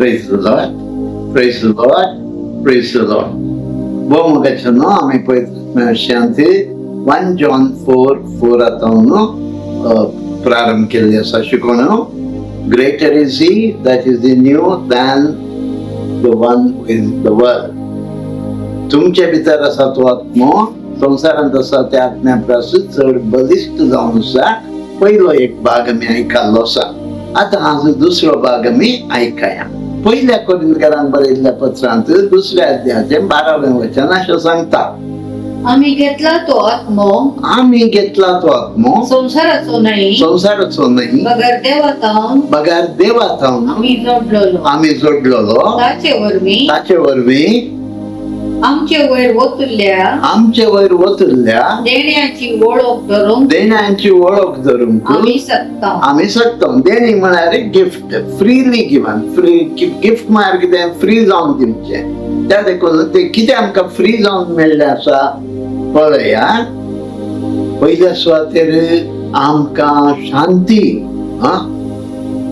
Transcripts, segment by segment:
Praise the Lord. Praise the Lord. Praise the Lord. भोव मोगाचें आमी पळयत शांती 1 John 4:4 आतां प्रारंभ केल्ली आसा शिकोवन. Greater is he that is in you than the one in the world. तुमचे भितर आसा तो आत्मो संवसारांत आसा त्या आत्म्या परस चड बलिश्ट जावन आसा. पयलो एक भाग आमी आयकल्लो आसा. आतां आज दुसरो भाग आमी आयकया. पयल्या कोरिंदकारांक बरयल्ल्या पत्रांत दुसऱ्या अध्यायाचें 12वें वचन अशें सांगता, आमी घेतला तो आत्मो आमी घेतला तो आत्मो संसाराचो न्हय, संवसाराचो न्हय, बगर देवा थावन बगर देवा थावन आमी जोडलेलो, आमी जोडलेलो, ताचे वरवीं ताचे वरवीं आमचे वयर ओतुल्ल्या आमचे वयर वतल्या देण्याची वळख धरूंक देण्यांची वळख धरूंक आमी शकता. आमी शकता. देणी म्हळ्यार gift, freely given. Free gift म्हळ्यार कितें? फ्री जावन दिवचें. त्या देखून ते कितें आमकां फ्री जावन मेळ्ळें आसा पळया. पयल्या सुवातेर आमकां शांती, हा,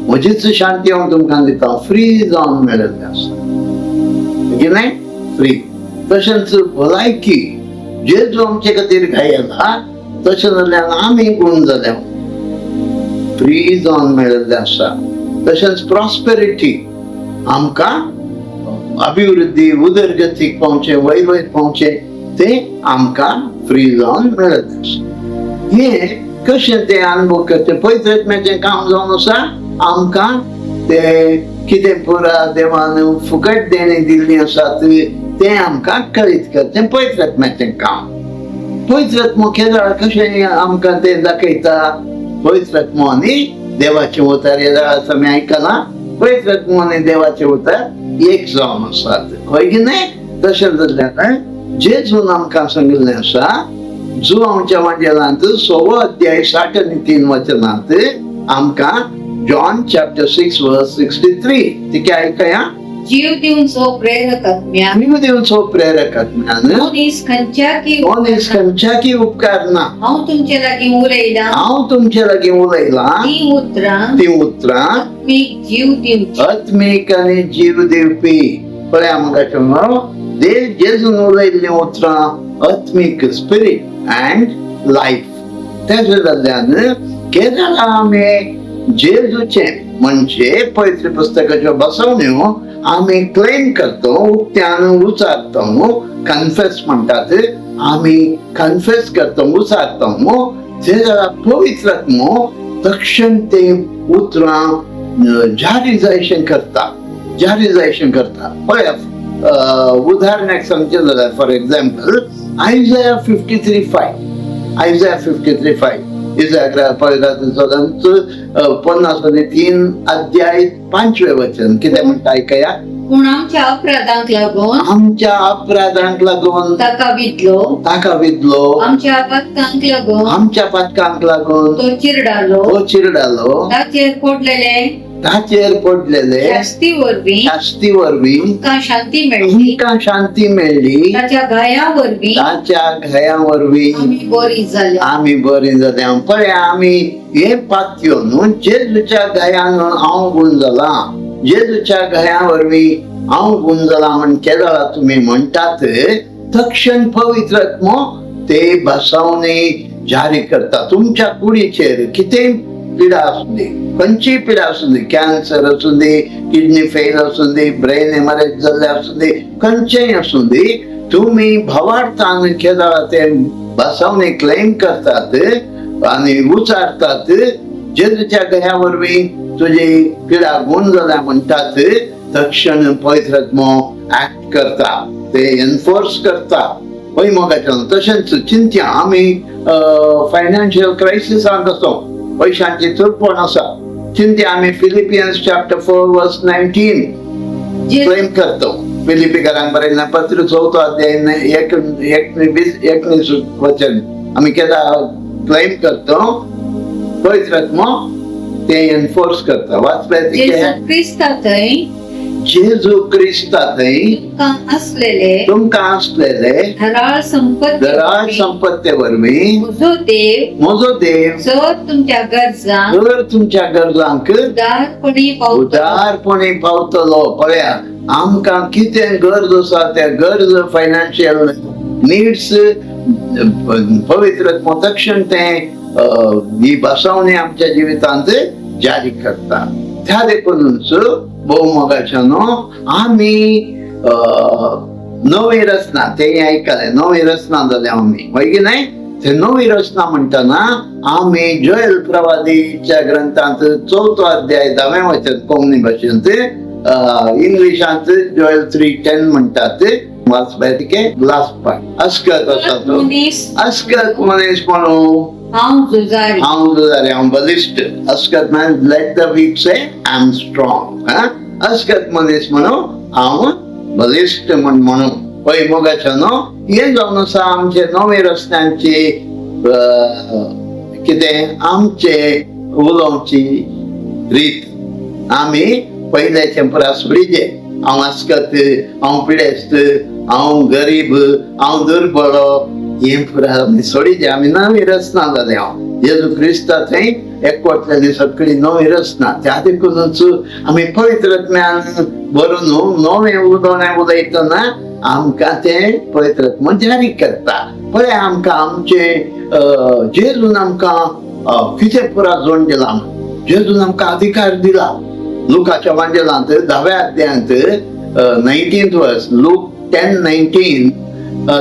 म्हजीच शांती हांव तुमकां दिता, फ्री जावन मेळिल्लें आसा की न्हय, फ्री. तशेंच भलायकी, जेजू आमचे खातीर घायला तशें जाल्यार आमी गूण जाल्या, फ्री जावन मेळिल्लें आसा. तशेंच प्रॉस्पेरिटी, आमकां अभिवृद्धी, उदरगतीक पावचें, वयर वयर पावचें, तें आमकां फ्री जावन मेळत आसा. हें कशें तें अनुभव करचें? पवित्र आत्म्याचें काम जावन आसा. आमकां ते कितें पुरा देवान फुकट देणें दिल्लीं आसात तें आमकां कळीत करचें पवित्र आत्म्याचें काम. पवित्र आत्मो केदळ कशें आमकां तें दाखयता? पवित्र आत्मो आनी देवाचें उतर हे जाणां आमी आयकलां. पवित्र आत्मो आनी देवाचें उतर एक जावन आसात, हय की न्हय? तशें जाल्ल्यान जेजून आमकां सांगिल्लें आसा, जुवांवच्या वांजेलांत 6वो अध्याय 63 वचनांत आमकां, John chapter 6 verse 63, तिके आयकया. जीव दिवचो प्रेरक आत्म्या जीव दिवचो प्रेरक आत्म्यान मनीस खंयच्या की मनीस खंयच्याकी उपकारना. हांव तुमचे लागीं उलयलां हांव तुमचे लागीं उलयलां ती उतरां ती उतरां आत्मीक जीव दिवची आत्मीक आनी जीव दिवपी. पळया आमकां देव जेजून उलयल्लीं उतरां आत्मीक, स्पिरीट अँड लायफ. तेजें जाल्ल्यान केदळा आमी जेजूचें म्हणजे पवित्र पुस्तकाच्यो बसवण्यो आमी क्लेम करतो, उक्त्यान उचारतो, कन्फेस म्हणटात, आमी कन्फेस करतो, उचारतो, ते जाल्यार पवित्र आत्मो तक्षण ते उतरां जारी जायशें करता, जारी जायशें करता. पळया, उदाहरणाक सांगचें जाल्यार, for example, Isaiah 53:5, Isaiah 53:5, इजाया 53 अध्याय 5वें वचन कितें म्हणटा आयकया. पूण आमच्या अपराधांक लागून आमच्या अपराधांक लागून ताका विटलो, ताका विदलो, आमच्या पातकांक लागून आमच्या पातकांक लागून तो चिरडालो, तो चिरडालो, ताचेर पडलेले ताचेर पडलेले शास्ती वरवीं शास्ती वरवीं आमकां शांती मेळ्ळी, आमकां शांती मेळ्ळी, ताच्या घाया वरवीं ताच्या घाया वरवीं आमी बरी जाल्या. आमी बरी जाल्या. पळय, आमी हे पातयो न्हू, जेजूच्या घायान हांव गूण जाला, जेजूच्या घाया वरवीं हांव गूण जाला म्हण केदळा तुमी म्हणटात, तक्षण पवित्र आत्मो ते बसावणी जारी करता. तुमच्या कुडीचेर कितेंय पिडा आसूं दी, खंयचीय पिडा आसूं दी, कॅन्सर आसूं दी, किडनी फेल आसूं दी, ब्रेन हेमरेज जाल्लें आसूं दी, खंयचेय आसूं दी, तुमी भावार्थान केदळा ते बसावणी क्लेम करतात आनी उचारतात, जेजूच्या घाया वरवीं तुजी पिडा गूण जाल्या म्हणटात, तक्षण पवित्र आत्मो ऍक्ट करता, ते एनफोर्स करता. हय मोगाच्यान? तशेंच चिंत्या, आमी फायनान्शियल क्रायसिसांत आसो, पयशांची चडपण आसा, चिंत्या, आमी Philippians chapter 4 verse 19 claim करतो. फिलिपीकरांक बरयल्लें पत्र, चवथो अध्याय एक 19 19 वचन आमी केदा क्लेम करतो, पवित्र आत्मो ते एनफोर्स करता. वाचले? जेजू क्रिस्ता थंय जेजू क्रिस्ता थंय तुमकां आसलेले तुमकां आसलेले धराळ संपत्ती दराळ संपत्ते वरवीं म्हजो देव म्हजो देव जर तुमच्या गरजांक जर तुमच्या गरजांक उदारपणी पावतलो उदारपणी पावतलो. पळया आमकां कितें गरज आसा त्या गरज फायनान्शियल निड्स पवित्र तक्षण तें ही बसवणी आमच्या जिवितांत जारी करता. त्या देखूनच भोवमोगाच्यानो आमी नवी रचना तें आयकलें, नवी रचना जाल्या आमी, हय की न्हय? ते नवी रचना म्हणटना आमी जोएल प्रवादीच्या ग्रंथांत 4 अध्याय 10वें वचन कोंकणी भाशेंत, इंग्लिशांत जोएल 3:10 म्हणटात. वाचपाय लास्ट पार्ट अस्कत आसा तो मनीस अस्कत मनीस म्हणू हांव झुजारी, हांव झुजारी, हांव बलिश्ट. अस्कत man let the weak say I am strong. अस्कत मनीस म्हणू हांव बलिश्ट म्हण म्हणू. पळय मोगाच्या न्हू, हें जावन आसा आमचे नवे रचनांची कितें आमचे उलोवची रीत. आमी पयल्याचे पुरास सोडिजे. हांव अस्कत, हांव पिडेस्त, हांव गरीब, हांव दुर्बळ, हें पुरा आमी सोडिजे. आमी नवी रचना जाल्या. हांव जेजू क्रिस्ता थंय एकवटल्यानी सगळी नवी रचना. त्या देखूनच आमी पवित्र आत्म्यान भरून नवें उलोवणें उलयतना आमकां तें पवित्र आत्मो जारी करता. पळय आमकां आमचें जेजून आमकां कितें पुरा जोड दिला, जेजून आमकां अधिकार दिला. लुकाच्या वांजेलांत 10व्या अध्यायांत 19th verse, look 10:19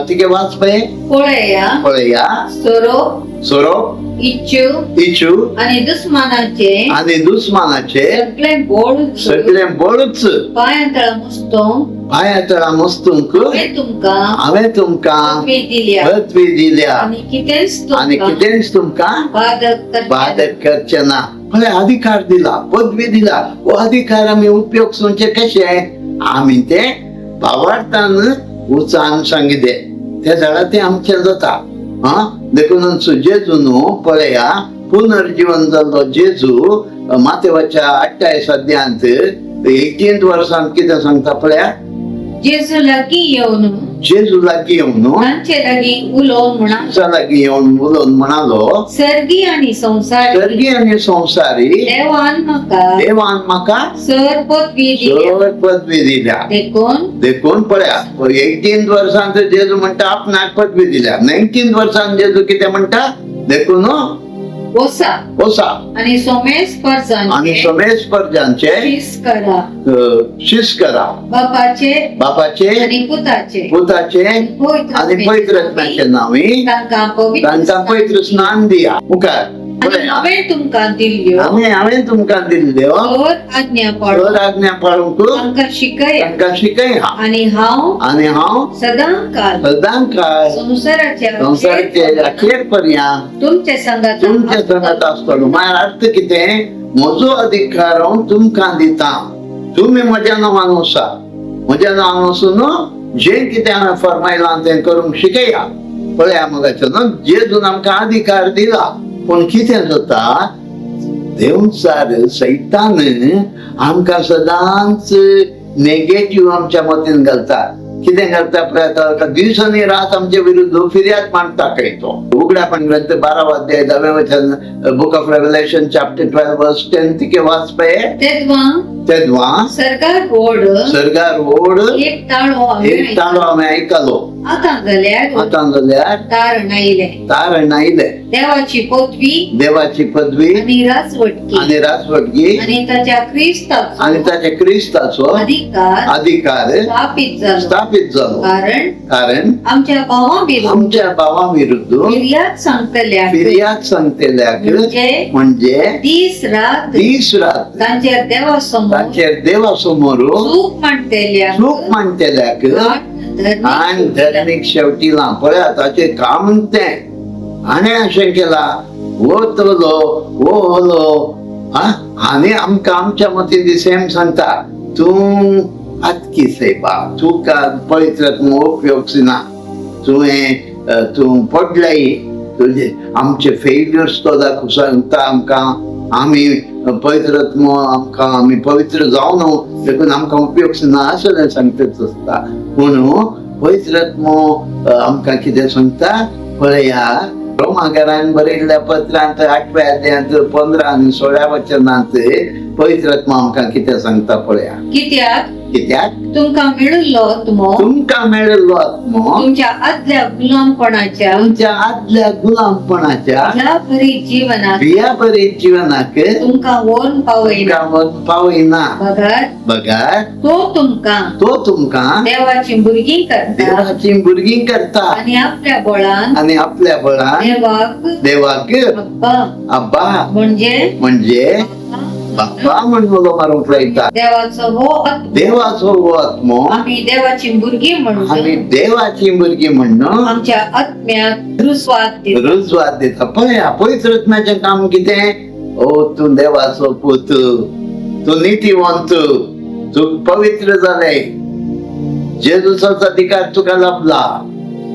तिके वाच पळय. पळया पळया सोरोप सोरोप इच्छू इच्छू आणि दुस्मानाचे आणि दुस्मानाचे सगळे बोळ सगळे बळच पांयां तळा मुस्तूंक पांया तळा मस्तूंक हांवें तुमकां हांवें तुमकां पदवी दिल्या पदवी दिल्या आनी कितेंच आनी तुमकां कितेंच तुमकां बाधक करचें बाधक करचें ना. पळय अधिकार दिला, पदवी दिला. हो अधिकार आमी उपयोग सोंचे कशे? आमी ते भावार्थान उचान सांगितले ते जाल्यार तें आमचें जाता. आं देखून जेजू न्हू पळया पुनर्जीवन जाल्लो जेजू मातेवाच्या 28 अध्यायांत 18 वर्सांत कितें सांगता पळया. जेजू लागीं येवन जेजू लागीं येवन तांचे लागीं उलोवन म्हणा जेजू लागीं येवन उलोवन म्हणालो, सर्गी आनी संवसारी सर्गी आनी संवसारी देवान म्हाका देवान म्हाका सर पदवी दिल्या सर पदवी दिल्या. देखून देखून पळया 18 वर्सांत जेजू म्हणटा आपणाक पदवी दिल्या. 19 वर्सांत जेजू कितें म्हणटा? देखून वसा वसा आनी सोमेस आनी परजांचे समेस परजांचे शीस करा, शीस करा, बापाचे बापाचे आनी पुताचे पुताचे आनी पवित्र आत्म्याचे नांवी तांकां पवित्र तांकां पवित्र स्नान दिया. मुखार आनी पळया हांवें तुमकां दिल्ल्यो हांवें तुमकां दिल्ल्यो सर आज्ञा पाळून सर आज्ञा पाळूंक तांकां शिकया तांकां शिकया आनी हांव आनी हांव सदां काल सदां काळ संवसाराच्या संवसाराचे अखेर पर्यंत तुमच्या संगात तुमच्या संगात आसतलो. मागीर अर्थ कितें? म्हजो अधिकार हांव तुमकां दिता, तुमी म्हज्या नांवान वसा, म्हज्या नांवान वचून जें कितें हांवें फर्मायलां तें करूंक शिकया. पळया मोगाचो न्हू, जेजून आमकां अधिकार दिला. पूण कितें जाता, देंवचार सैतान आमकां सदांच नेगेटीव आमच्या मतीन घालता. कितें घालता पळय, दीस आनी रात आमचे विरुद्ध फिर्याद मांडटा खंय तो. उगडापण ग्रंथ 12 अध्याय 10वें वचन, book of Revelation chapter 12 verse 10 तिके वाच पळय. तेद्वां तेद्वां सरकार व्हड सरकार व्हड एक ताळो एक ताळो हांवें आयकलो. आतां जाल्यार आतां जाल्यार तारण आयलें, तारण आयलें. देवाची पदवी देवाची पदवी आनी राजवटकी आनी राजवटकी आनी ताच्या क्रिस्ताचो आनी ताच्या क्रिस्ताचो अधिकार अधिकार स्थापीत जालो. स्थापीत जालो. कारण कारण आमच्या भावां विरुद्ध आमच्या भावां विरुद्ध फिर्याद सांगतल्याक फिर्याद सांगतल्याक म्हणजे म्हणजे दीस रात दीस रात तांच्या देवा समोर तांचेर देवा समोर चूक मांडटल्याक चूक मांडटल्याक आनी आनी धर्मीक शेवटीला. पळया ताचें काम तें हाणें अशें केलां, हो तलो हो हलो आनी आमकां आमच्या मतीन सेम सांगता, तूं आतकी सायबा, तुका पवित्र उपयोग ना, तुवें तूं पडल्याय, तुजे आमचे फेल्युर्स तो दाखोवंक सांगता आमकां. आमी पवित्र आत्मो आमकां आमी पवित्र जावन देखून आमकां उपयोग ना अशें सांगतच आसता. पूण पवित्र आत्मो आमकां कितें सांगता पळया, रोमाकारान बरयल्ल्या पत्रांत 8व्या अध्यायांत 15 आनी 16 वचनांत पवित्र आत्मो आमकां कितें सांगता पळया. कित्याक कित्याक तुमकां मेळिल्लो आत्मो, तुमकां मेळिल्लो आत्मो तुमच्या आदल्या गुलामपणाच्या, तुमच्या आदल्या गुलामपणाच्या भियाभरीत जीवनाक भियाभरीत जिवनाक तुमकां व्हरून पावयना, तुमकां व्हरून पावयना, बगर बगर तो तुमकां तो तुमकां देवाची भुरगीं करता, देवाची भुरगीं करता आनी आपल्या बळान आनी आपल्या बळान देवाक देवाक अब्बा अब्बा म्हणजे म्हणजे बाप्पा म्हण उलो मारूंक लायता. देवाचो हो आत्मो देवाचो हो आत्मो आमी देवाची भुरगीं आमी म्हणून देवाची भुरगीं म्हणून आमच्या आत्म्याक रुजवात दिता. रुजवात दिता. पळया पवित्र आत्म्याचें काम कितें? ओ तूं देवाचो पूत, तूं नितीवंत, तूं पवित्र जालें, जेजूचो अधिकार तुका लाभला.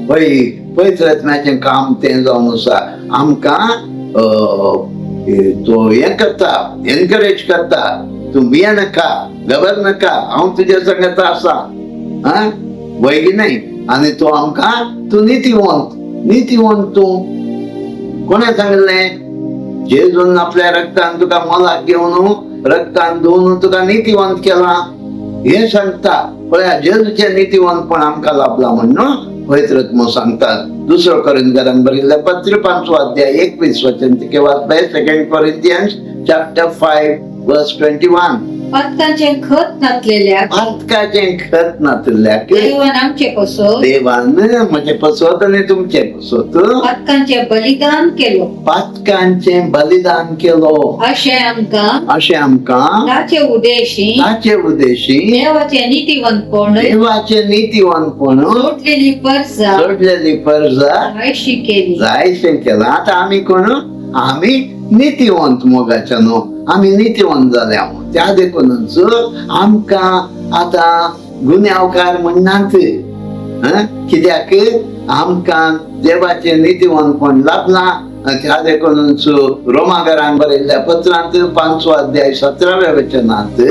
पळय पवित्र आत्म्याचें काम तें जावन आसा. आमकां तो हें करता, एनकरेज करता, तूं भिये नाका, घबर नाका, हांव तुज्या संगता आसा. आं वय की न्हय? आनी तो आमकां तूं नितीवंत, नितीवंत तूं. कोणें सांगिल्लें? जेजून आपल्या रक्तान तुका मोलाक घेवन रक्तान धुवन तुका नितीवंत केला हें सांगता. पळया जेजूचें नितीवंतपण आमकां लाभलां म्हणून पवित्र आत्मो सांगतात. दुसरो कोरिंथकारांक बरयल्लें पत्र 5वो अध्याय 21 वचन तिके वाचलें. 2 Corinthians chapter 5 verse 21. पातकांचें खत नातलेल्या पातकाचें खत नातिल्ल्याक देवान आमचे पसत, देवान म्हजें पसत आनी तुमचें पसत पातकांचें बलिदान केलो, पातकांचें बलिदान केलो, अशें आमकां अशें आमकां ताचे उद्देशी ताचे उद्देशी देवाचें नितीवंतपण देवाचें नितीवंतपण सोडलेली परजा सोडलेली परजा जायशी केली. जायशें केलां. आतां आमी कोण? आमी नितीवंत मोगाच्या न्हू, आमी नितीवंत जाल्या. त्या देखूनच आमकां आतां गुन्यांवकार म्हणनात. कित्याक आमकां देवाचें नितीवंतपण लाभलां. त्या देखूनच रोमाकारांक बरयल्ल्या पत्रांत 5वो अध्याय 17व्या वचनांत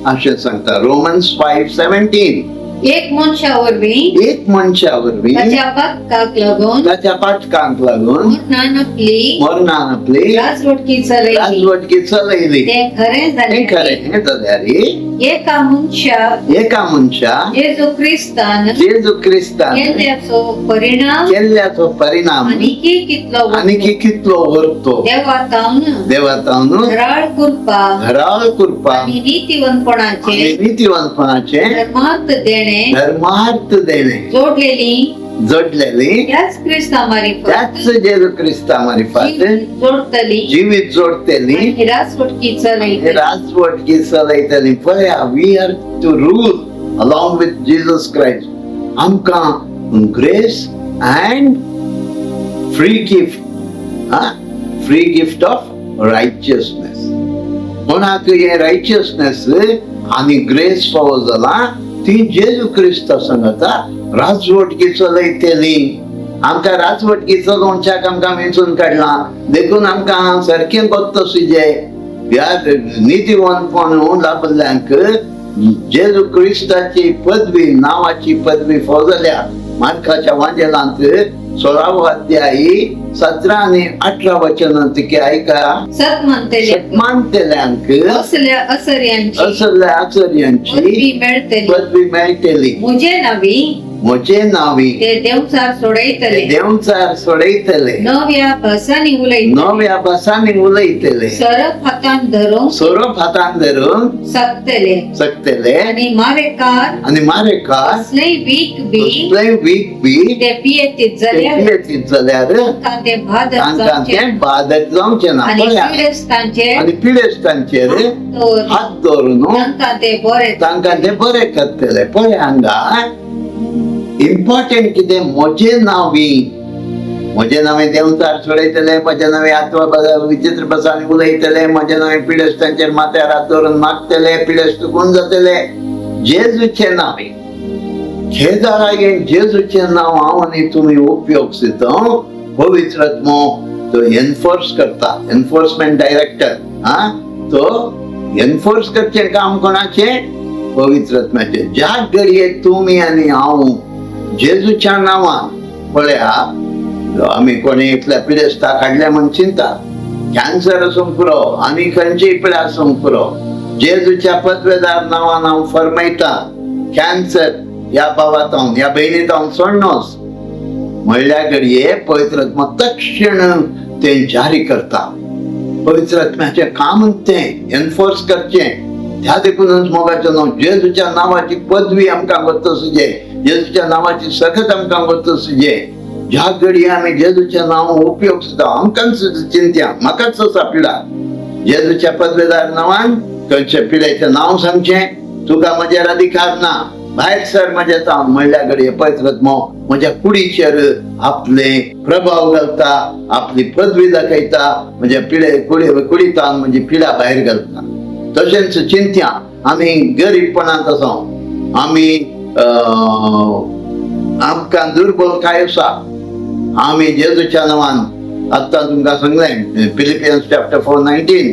अशें सांगता. रोमन्स 5:17. एक मनशा वरवीं एक मनशा वरवीं ताच्या पातकाक लागून ताच्या पातकांक लागून मरणान आपली मरणान आपली राजवटकी चलयली, राजवटकी चलयली. तें खरें हें जालें. खरें हें जाल्यार एका मनशा एका मनशा जेजू क्रिस्तान जेजू क्रिस्तान केल्ल्याचो परिणाम केल्ल्याचो परिणाम आनीकी कितलो आनी कितलो वरतो देवा तावन देवा तावन घराळ कृपा घराळ कृपा आनी नितीवंतपणाचे आनी नितीवंतपणाचे धर्मार्थ देणे धर्मार्थ देणे जोडलेली जोडलेली त्याच क्रिस्ता मारिफत त्याच जेजू क्रिस्ता मारिफात जिवीत जोडतली जिवीत जोडतली आनी राजवटकी चलयतली. राजवटकी चलयतली. पळया we are to rule along with Jesus Christ. आमकां grace and free gift, free gift of righteousness. कोणाक हें रायचियसनेस आनी ग्रेस फावो जाला ती जेजू क्रिस्ता सांगता राजवटकी चलयतली. आमकां राजवटकी चलोवच्याक आमकां वेंचून काडलां देखून आमकां सारकें गोत्तो सुजे ह्या नितीवंतपण लाभल्ल्यांक जेजू क्रिस्ताची पदवी नांवाची पदवी फावो जाल्या. मार्काच्या वांजेलांत 16वो अध्याय 17 आनी 18 वचनांत की आयका. सत मानतले मानतल्यांक असल्या असर्यांची असल्या आचर्यांची पदवी मेळतली, पदवी मेळटली, म्हजे नावी म्हजे नावी ते देवचार सोडयतले, देवचार सोडयतले, नव्या भासांनी उलयतले, नव्या भासांनी उलयतले, सरप हातान धरून सोरोप हातान धरून सकतले सकतले आनी मारेकार आनी मारेकार कसलेय वीख बी कसलेय वीख बी ते पियेतीत ते जाल्यार पियेतीत जाल्यार तांकां ते बादक तांकां जावचे तें बादक जावचें ना. आनी पळया पिडेस्तांचेर आनी पिडेस्तांचेर दवरून हात दवरून तांकां ते बरे तांकां ते बरे करतले. पळय हांगा इम्पॉर्टंट कितें? म्हजे नांवी, म्हजे नांवे देंवचार सोडयतले, म्हजे नांवे आत्मा विचित्र भासांनी उलयतले, म्हजे नांवे पिडेस्तांचेर माथ्यार हात दवरून मागतले, पिडेस्त कोण जातले. जेजूचे नांवे शेजारागे जेजूचें नांव हांव आनी तुमी उपयोग दिता. पवित्र आत्मो तो एनफोर्स करता, एनफोर्समेंट डायरेक्टर. हा, तो एनफोर्स करचें काम कोणाचें? पवित्र आत्म्याचें. ज्या घडये तुमी आनी हांव जेजूच्या नांवान, पळया, आमी कोणी इतल्या पिडेस्ता काडल्या म्हण चिंता, कॅन्सर आसूंक पुरो आनी खंयचीय पिडा आसूंक पुरो, जेजूच्या पदवेदार नांवान हांव फरमयता, कॅन्सर ह्या भावातावन, ह्या भयणीतावन सोडनोस म्हणल्या घडये पवित्र आत्मा तक्षण तें जारी करता. पवित्र आत्म्याचें काम तें एनफोर्स करचें. त्या देखूनच मोगाचें नांव, जेजूच्या नांवाची पदवी आमकां वता सुजे, जेजूच्या नांवाची सकत आमकां वता सुजे. ज्या घडये आमी जेजूचें नांव उपयोग सुद्दां, आमकांच चिंत्या, म्हाकाच आसा पिडा, जेजूच्या पदवेदार नांवान खंयच्या पिडेचें नांव सांगचें, तुका म्हजेर अधिकार ना, भायर सर म्हज्या तावन म्हणल्या घडये पवित्र आत्मो म्हज्या कुडीचेर आपले प्रभाव घालता, आपली पदवी दाखयता, म्हज्या पिडे कुडी कुडीतान म्हजी पिडा भायर घालता. तशेंच चिंत्या, आमी गरीबपणांत आसा, आमी आमकां दुर्बलकाय आसा, आमी जेजूच्या नांवान, आत्तां तुमकां सांगलें फिलिपियन्स चॅप्टर 4:19,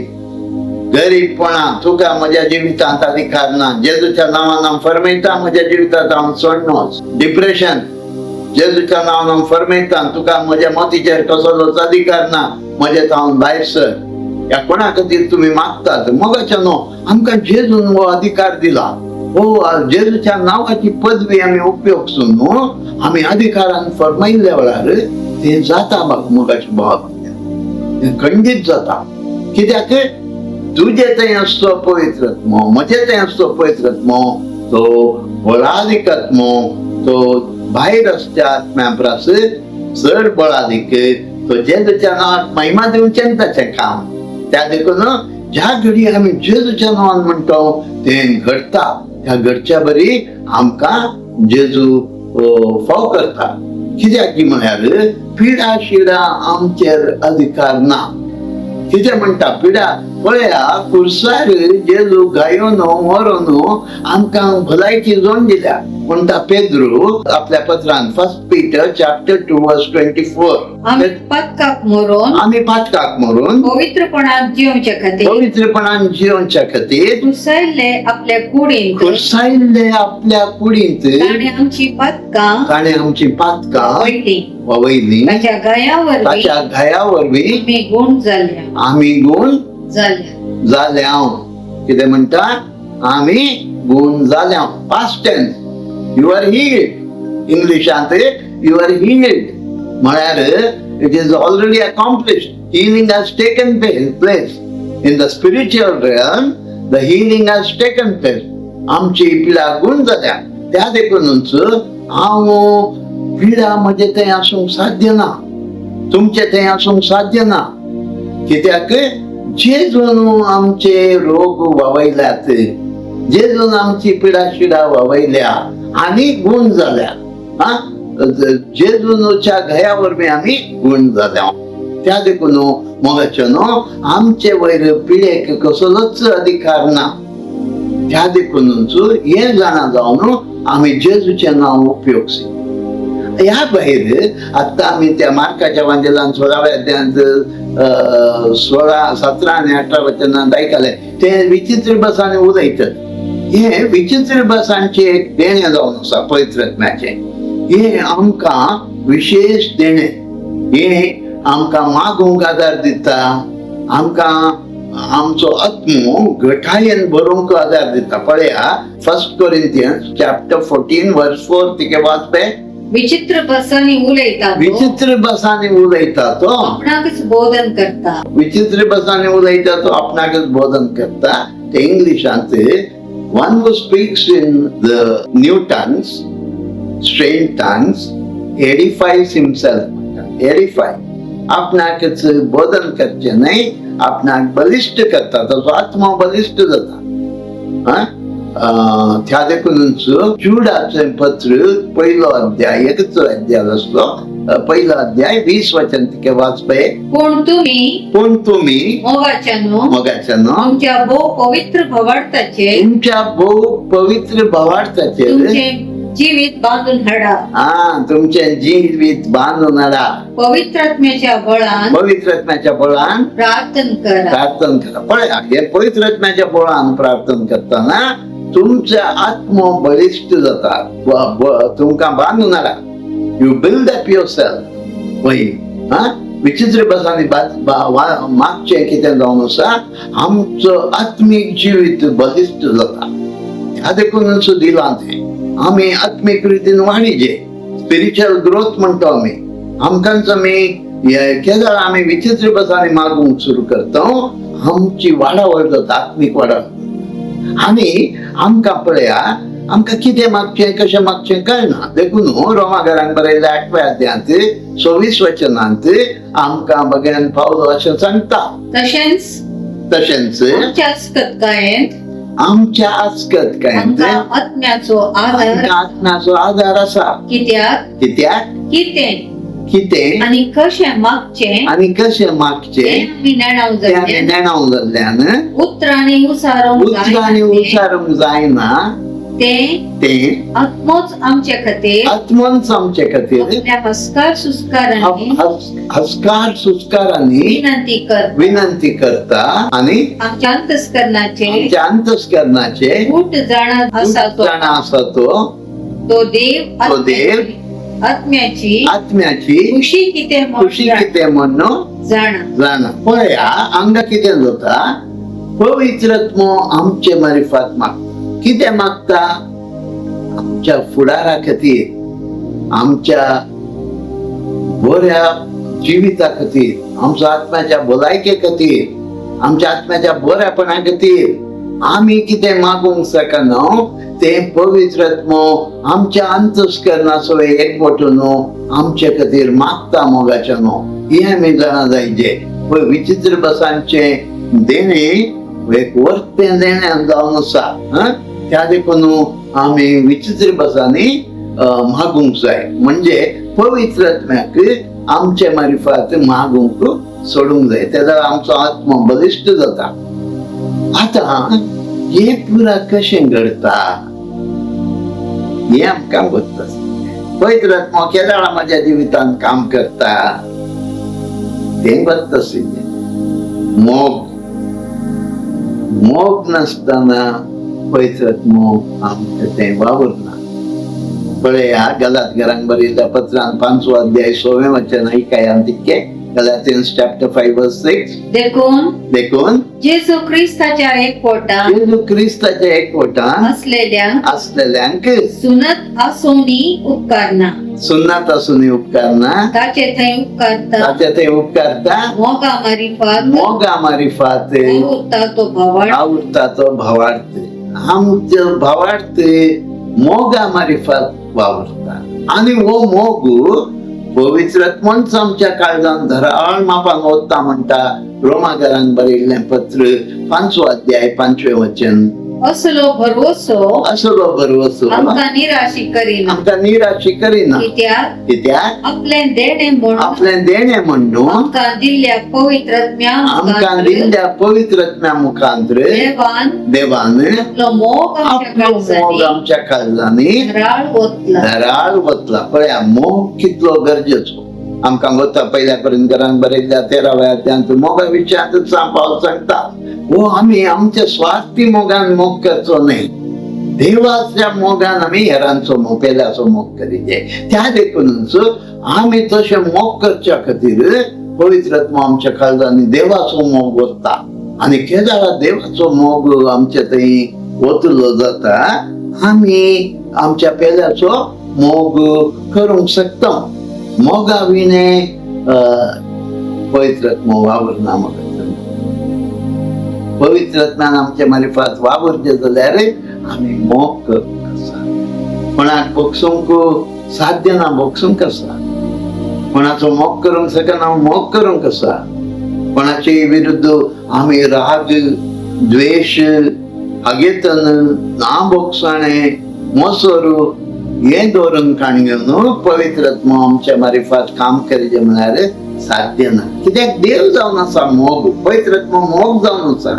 गरीबपणा तुका म्हज्या जिवितांत अधिकार ना, जेजूच्या नांवान हांव फरमयता, म्हज्या जिवितांत हांव सोडनोच. डिप्रेशन, जेजूच्या नांवान हांव फरमयता, तुका म्हज्या मतीचेर कसलोच अधिकार ना, म्हज्या तावन भायर सर. ह्या कोणा खातीर तुमी मागतात? मोगाच्या न्हू, आमकां जेजून हो अधिकार दिला. हो जेजूच्या नांवाची पदवी आमी उपयोग न्हू, आमी अधिकारान फरमायिल्ल्या वेळार तें जाता. मोगाचे भाव, तें खंडीत जाता. कित्याक? तुजे थंय आसचो पवित्र आत्मो, म्हजे थंय आसचो पवित्र आत्मो, तो बळादीक आत्मो, तो भायर आसच्या आत्म्या परस चड बळादीक. तो जेजूच्या नांवाक महिमा दिवचें ताचें काम. त्या देखून ज्या घडी आमी जेजूच्या नांवान म्हणटा तें घडटा. त्या घडच्या बरी आमकां जेजू फाव करता. कित्याक की म्हळ्यार पिडा शिडा आमचेर अधिकार ना. कितें म्हणटा पिडा? पळया, कुर्सार जेजू गायोन मरोन आमकां भलायकी जोड दिल्या म्हणटा पेद्रू आपल्या पत्रान, First Peter chapter 2 verse 24. आमी पातकाक मरोन आमी पातकाक मरून पवित्रपणान जिवचे खातीर पवित्रपणान जिवच्या खातीर कुरसायल्ले आपल्या कुडींत कुर्सायल्ले आपल्या कुडींत ताणें आमची पातकां ताणें आमची पातकां वयली वयली. ताच्या घाया वरवीं ताच्या घाया वरवीं आमी गूण जाल्या आमी गूण जाल्या. जाल्या. कितें म्हणटा? आमी गूण जाल्या. Past tense. You are healed. इंग्लिशांत you are healed म्हळ्यार it is already accomplished. Healing has taken place in the spiritual realm. The healing has taken place. आमची पिडा गूण जाल्या. त्या देखूनच हांव पिडा म्हजे थंय आसूंक साध्य ना, तुमचे थंय आसूंक साध्य ना. कित्याक? जेजून आमचे रोग वावयल्यात, जेजून आमची पिडा शिडा वावयल्या आनी गूण जाल्या. हा, जेजूनच्या घाया वरवीं आमी गूण जाल्या. त्या देखून मोगाचे न्हू, आमचे वयर पिडेक कसलोच अधिकार ना. त्या देखूनच हें जाणा जावन आमी जेजूचें नांव उपयोग. ह्या भायर आत्तां आमी त्या मार्काच्या वांजेलान 16व्या अध्यायांत 16, 17 आनी 18 वचनांत आयकलें, ते विचित्र भासांनी उलयतात. हे विचित्र भासांचें एक देणें जावन आसा पवित्र आत्म्याचें. हें आमकां विशेश देणें, हें आमकां मागूंक आदार दिता, आमकां आमचो आत्मो घटायेन भरूंक आदार दिता. पळया, First Corinthians chapter 14 verse 4 तिके वाचपे. विचित्र भासांनी उलयता तो विचित्र भासांनी उलयता तो आपणाकच बोधन करता. विचित्र भासांनी उलयता तो आपणाकच बोधन करता. ते इंग्लिशांत, one who speaks in the new tongues, strange tongues, edifies himself. Edify, आपणाकच बोधन करचें न्हय, आपणाक बलिश्ट करता, ताचो आत्मो बलिश्ट जाता. हा? त्या देखूनच जुडाचें पत्र पहिलो अध्याय, एकच अध्याय आसलो, पहिलो अध्याय 20 वचन तिके वाचपे. पूण तुम्ही पूण तुमी मोगाच्यानो मोगाच्यानो तुमच्या भोव पवित्र भावार्थाचे तुमच्या भोव पवित्र भावार्थाचेर तुमचे जिवीत बांदून हाडा. हा, तुमचें जिवीत बांदून हाडा. पवित्रात्म्याच्या बळान पवित्र आत्म्याच्या बळान प्रार्थना करा. प्रार्थना करा. पळया, हे पवित्र आत्म्याच्या बळान प्रार्थना करताना तुमचे आत्मो बळिश्ट जाता. तुमकां बांदून हाडा. You build up yourself. वय हा, विचित्र भासांनी मागचें कितें जावन आसा, आमचो आत्मीक जिवीत बळिश्ट जाता. ह्या देखूनच दिलां तें आमी आत्मीक रितीन वाडीचे. स्पिरिच्युअल ग्रोथ म्हणटा आमी. आमकांच आमी केदळ आमी विचित्र भासांनी मागूंक सुरू करता, आमची वाडावळ जाता, आत्मीक वाडावळ. आनी आमकां पळया, आमकां कितें मागचें, कशें मागचें कळना. देखून रोमाघरांक बरयल्ल्या आठव्या अध्यायांत 26 वचनांत आमकां भगवान पावलो अशें सांगता. तशेंच तशेंच आमच्या आस्कतकायेंत आमच्या आस्कत काय आमकां आत्म्याचो आधार आमकां आत्म्याचो आधार आसा. कित्याक कित्याक कितें कितें आनी कशें मागचें आनी कशें मागचें तें आमी नेणाव तें आमी जाल्ल्यान नेणाव जाल्ल्यान उतरांनी उसारोंक उतरांनी जायना तें. उच्चारूंक जायना तें तें आत्मोच आमचे खातीर आत्मोच आमचे खातीर आपल्या हस्कार सुस्कारांनी हस्कार सुस्कारांनी विनंती कर विनंती करता आणि आमच्या अंतस्करणाचे आमच्या अंतस्करणाचे गूट जाणा आसा तो जाणा आसा तो तो देव तो देव आत्म्याची आत्म्याची खुशी कितें म्हूण खुशी कितें म्हणून जाणा. जाणा. पळया, हांगा कितें जाता, पवित्र आत्मो आमचे मारिफात मागता. कितें मागता? आमच्या फुडारा खातीर, आमच्या बऱ्या जिविता खातीर, आमच्या आत्म्याच्या भलायके खातीर, आमच्या आत्म्याच्या बऱ्यापणा खातीर आमी कितें मागूंक शकना तें पवित्र आत्मो आमच्या अंतस्करणाचो एकवटून आमचे खातीर मागता. मोगाच्यानो, हें आमी जाणा जायचे. पळय, विचित्र भासांचें देणें एक वर्तें देणें जावन आसा. त्या देखून आमी विचित्र भासांनी मागूंक जाय, म्हणजे पवित्र आत्म्याक आमचे मारिफात मागूंक सोडूंक जाय. तेन्ना आमचो आत्मो बलिश्ट जाता. आतां हें पुरा कशें घडता हें आमकां गोत्त. पवित्र आत्मो केदाळा म्हज्या जिवितांत काम करता तें गोत्त आशिल्लें. मोग, मोग नासतना पवित्र आत्मो आमकां तें वावरना. पळया, गलात घरांक बरयल्ल्या पत्रान पांचवो अध्याय 16वें वचन ऐकाया तितके. Galatians chapter 5 verse 6. देखून देखून जेजू क्रिस्ताच्या एकवटान जेजू क्रिस्ताच्या एकवटान असलेल्या असलेल्यांक सुनत आसोनी उपकारना. सुन्नात आसून उपकारना. ताचे थंय उपकारता ताचे ते उपकारता मोगा मारिफात मोगा मारिफात आवुरता तो भावार्थ. आवडता तो भावार्थ. आमचो भावार्थ मोगा मारिफात वावरता आणि हो मोग पवित्र आत्मोच आमच्या काळजान धराळ मापान वता म्हणटा रोमाघरान बरयल्लें पत्र पांचवो अध्याय 5वें वचन. असलो भरवसो असलो भरवसो आमकां निराशी करिना. आमकां निराशी करिना. कित्याक कित्याक आपलें देणें म्हणून आपलें देणें म्हणून आमकां दिल्ल्या पवित्र आत्म्या आमकां दिल्ल्या पवित्र आत्म्या मुखांत्र देवान देवान आपलो मोग आमच्या आपलो मोग काळजांनी आमच्या काळजांनी धराळ ओतला. धराळ वतला. पळया, मोग कितलो गरजेचो आमकां वता. पहिल्या पर्यंत बरयल्ल्या 13व्या अध्यायांत मोगा विशयांत पावल सांगता. हो आमी आमच्या स्वार्थी मोगान मोग करचो न्हय, देवाच्या मोगान आमी हेरांचो मोग, पेल्याचो मोग करीचे. त्या देखूनच आमी तशें मोग करच्या खातीर पवित्र आत्मो आमच्या काळजांनी देवाचो मोग वता आनी केदाळा देवाचो मोग आमच्या थंय वतलो जाता, आमी आमच्या पेल्याचो मोग करूंक शकता. मोगा विणे पवित्र आत्मो वावरना. मग पवित्र आत्म्यान आमचे मारिफात वावरचे जाल्यार आमी मोग करूंक आसा. कोणाक भोगसूंक साध्य ना, भोगसूंक आसा. कोणाचो मोग करूंक शकना, मोग करूंक आसा. कोणाचे विरुद्ध आमी राग, द्वेश, अगेतन, ना भोगसाणे, मोसोरू हें दवरून काण घेवन पवित्र आत्मो आमच्या मारिफात काम करीचे म्हळ्यार साध्य ना. कित्याक देव जावन आसा मोग, पवित्र आत्मो मोग जावन आसा.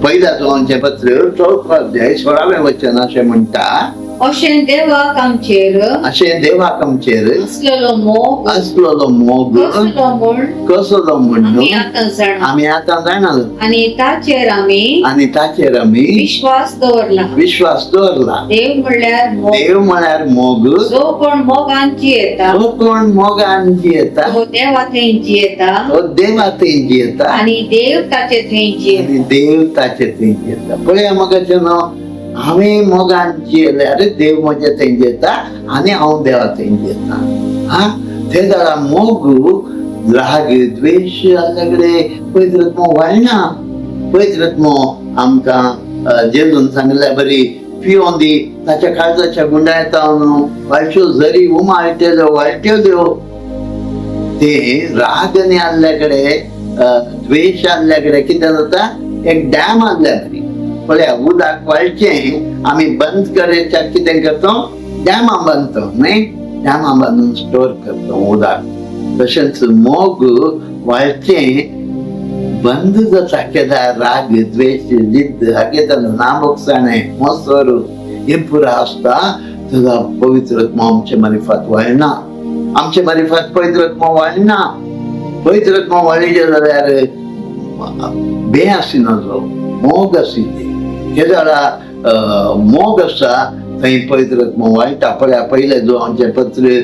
पहिल्या जोवांचें पत्र चवथो अध्याय 16वें वचन अशें म्हणटा, अशें देवाक आमचेर, अशें देवाक आमचेर आसलेलो मोग आसलेलो मोग कसलो म्हूण कसलो म्हण आमी आतां जाणा. आमी आतां जाणा. आनी ताचेर आमी, आनी ताचेर आमी विश्वास दवरला. विश्वास दवरला. देव म्हणल्यार मोग. देव म्हळ्यार मोग. जो कोण मोगान जियेता, जो कोण मोगान जियेता, तो देवा थंय जियेता, तो देवा थंय जियेता, आनी देव ताचे थंय जियेता. आनी देव ताचे थंय जियेता. पळया मगाचे न्हू, हांवें मोगान जियेल्यार देव म्हजे थंय जियेता आनी हांव देवा थंय जियेता. हा, ते जाल्यार मोग राग द्वेश जाल्ले कडेन पवित्र आत्मो वाडना. पवित्र आत्मो आमकां जेजून सांगिल्ल्या बरी पियोन दी, ताच्या काळजाच्या गुंडायता न्हू वाळच्यो झरी उमाळटेल्यो वाळटेल्यो. ते राग आनी आहल्या कडेन द्वेश आहल्या कडेन कितें जाता, एक डॅम आहल्या बरी. पळया उदक वाळचें आमी बंद करच्याक कितें करता, डॅमां बांदता न्हय, डॅमां बांदून स्टोर करता उदक. तशेंच मोग वाळचें बंद जाता केन्ना राग द्वेश जिद्द हागेता नामोगसाणें मोसर हें पुरा आसता तेन्ना पवित्र आत्मो आमचे मारिफात वाळना. आमचे मारिफात पवित्र आत्मो वाळना. पवित्र आत्मो वाळिल्ले जाल्यार बे आसिना, जो मोग आशिल्ली केदाळा मोग आसा थंय पवित्र आत्मो वाळटा. पळया पयलें जो आमचें पत्र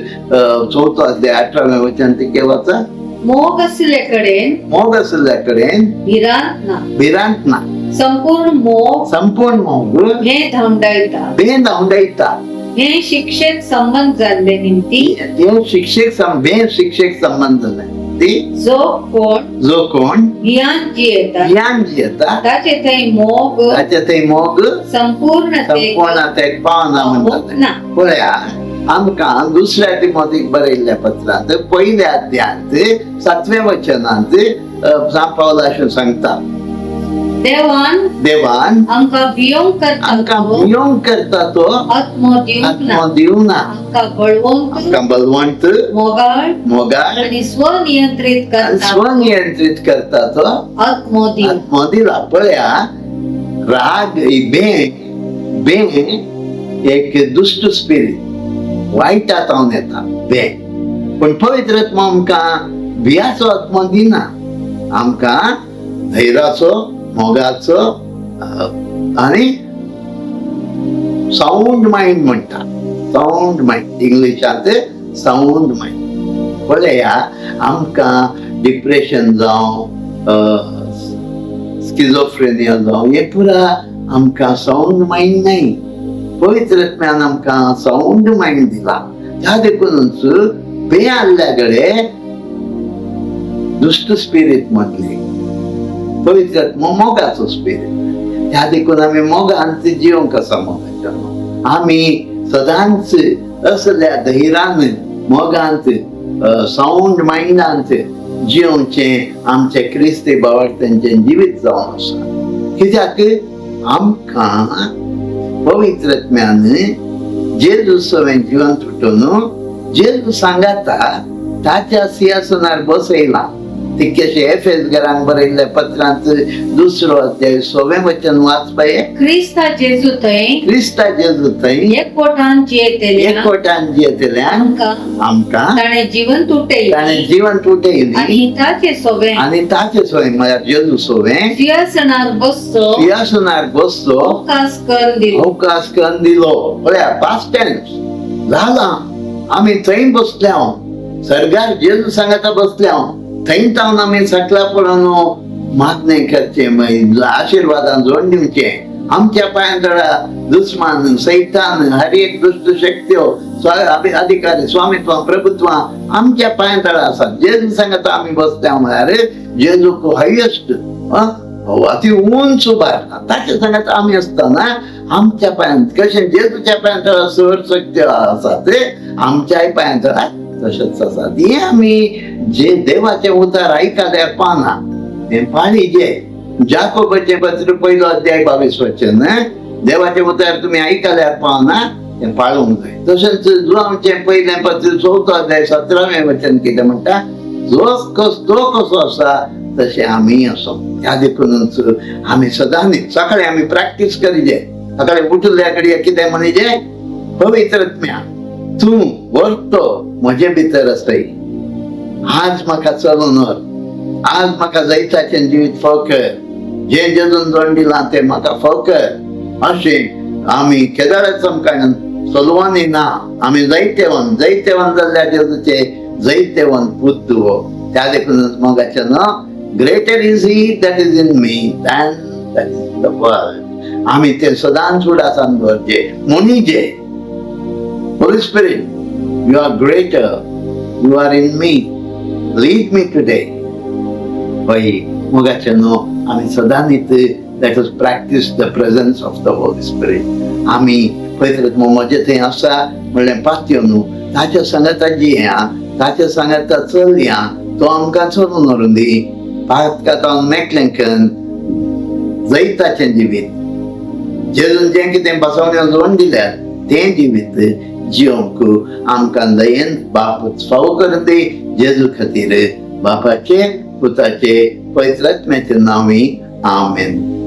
चवथो अध्याय 18वें वचन ते केवाचा, मोग आशिल्ले कडेन, मोग आशिल्ल्या कडेन भिरांत ना. भिरांत ना. संपूर्ण मोग संपूर्ण मोग हे धांवडायता. बे धांवडायता. हे शिक्षेक संबंध जाल्ले निमती, हे शिक्षेक बे शिक्षेक संबंध जाले ती, जो कोण जो कोण भियान जियेता, भियान जियेता, ताचे थंय मोग ताचे थंय मोग संपूर्ण संपूर्ण तेक पावना म्हणटा. ना. पळया आमकां दुसऱ्या तिमोतीक बरयल्ल्या पत्रांत पयल्या अध्यायांत 7व्या वचनांत सांत पावल अशें सांगता, देवान देवान आमकां भियोंक करता आमकां तो भियोंक करता तो आत्मो दिवंक ना, आत्मो दिवना, आमकां बळवंत, आमकां बलवंत, मोगाळ मोगाळ आनी स्वनियंत्रीत करता स्वनियंत्रीत करता तो आत्मो दिवंक. आत्मो दिला. पळया राग बे बे एक दुश्ट स्पिरीट वायटा जावन येता बे. पूण पवित्र आत्मो आमकां भियाचो आत्मो दिना, आमकां धैर्याचो मोगाचो आनी सावंड मायंड म्हणटा. सावंड मायंड इंग्लिशांत सावंड मायंड. पळया आमकां डिप्रेशन जावं स्किझोफ्रेनिया जावं हे पुरा आमकां सावंड मायंड न्हय. पवित्र आत्म्यान आमकां सावंड मायंड दिला. त्या देखूनच बे आहल्या कडेन दुश्ट स्पिरीट म्हटली, पवित्र आत्मो मोगाचो स्पिरीट. त्या देखून आमी मोगान जिवंक आसा. मोगाच्या आमी सदांच असल्या धैर्यान मोगांत सावंड मायंडांत जिवचें आमचें क्रिस्ती भावार्थांचें जिवीत जावन आसा. कित्याक आमकां पवित्र आत्म्यान जेजू सवें जिवंत उठून जेजू सांगाता ताच्या सिंहासनार बसयला. तितकेशे एफेस घरांक बरयल्ल्या पत्रांत 2 अध्याय 6वें वचन वाचपाय, क्रिस्ता जेजू थंय, क्रिस्ता जेजू थंय एकवटान जियेतल्या एकवटान जियेतल्या आमकां आमकां ताणें जिवंत उठयली, ताणें जिवंत उठयली आनी ताचे सोबें, आनी ताचे सोय म्हळ्यार जेजू सोबें सिंहासनार बसचो, सिंहासनार बसचो अवकाश करून दिलो. अवकाश करून दिलो. पळया पास्ट टेन्स जाला, आमी थंय बसल्या, सर्गार जेजू सांगाता बसल्या, थंय तावन आमी सकला पळोवन मागणें करचें, मागीर आशिर्वादान जोड दिवचें. आमच्या पांयां तळा दुस्मान सैतान हर एक दुश्ट शक्त्यो अधिकारी स्वामित्व प्रभुत्व आमच्या पांयां तळा आसा. जेजू सांगाता आमी बसल्या म्हळ्यार जेजूक हायेस्ट अति उंच उबारता ताच्या सांगाता आमी आसतना आमच्या पांयांत कशें जेजूच्या पांयां तळा सर शक्त्यो आसा ते आमच्याय पांयां तळा तशेंच आसा. हें आमी जे देवाचें उतार आयकल्यार पाना हें पाळी जे जाकोबाचें पत्र 1 अध्याय 22 वचन देवाचें उतार तुमी आयकल्यार पावना तें पाळूंक जाय. तशेंच जुआंवचें पयलें पत्र 4 अध्याय 17वें वचन कितें म्हणटा, जो तो कसो आसा तशें आमी आसो. ह्या देखूनच आमी सदांच सकाळीं आमी प्रॅक्टीस करीजे. सकाळीं उठिल्ल्या कडेन कितें म्हणीजे, पवित्रत्म्या, तूं व्हरतो म्हजे भितर आसय. आज म्हाका चलून व्हर, आज म्हाका जैताचें जिवीत फाव कर, जें जेजून जोड दिलां तें म्हाका फाव कर. अशें आमी केदाळाच आमकां चलवानी ना. आमी जैतेवन जैतेवन जाल्ल्या जेजूचे जैतेवन पूत हो. त्या देखूनच मोगाचें ना, greater is he that is in me than that is the world. आमी ते सदांच उडासान दवरचे. म्हणीजे, Holy Spirit, you are greater, you are in me, lead me today. हय मोगाचें न्हू, आमी सदांच let us practice the presence of the Holy Spirit. आमी पवित्र म्हजें थंय आसा म्हणलें पातयो न्हू, ताच्या सांगाता जिया, ताच्या सांगाता चलया, तो आमकां चलून व्हरून दी. पातकांत मेकलें करून जैताचें जिवीत, जेजून जें कितें बसवण्यो जोडून दिल्यात तें जिवीत जिवंक आमकां दयेन बाप फावो करून दी. जेजू खातीर, बापाचे, पुताचे, पवित्र आत्म्याचे नांवी, आमेन.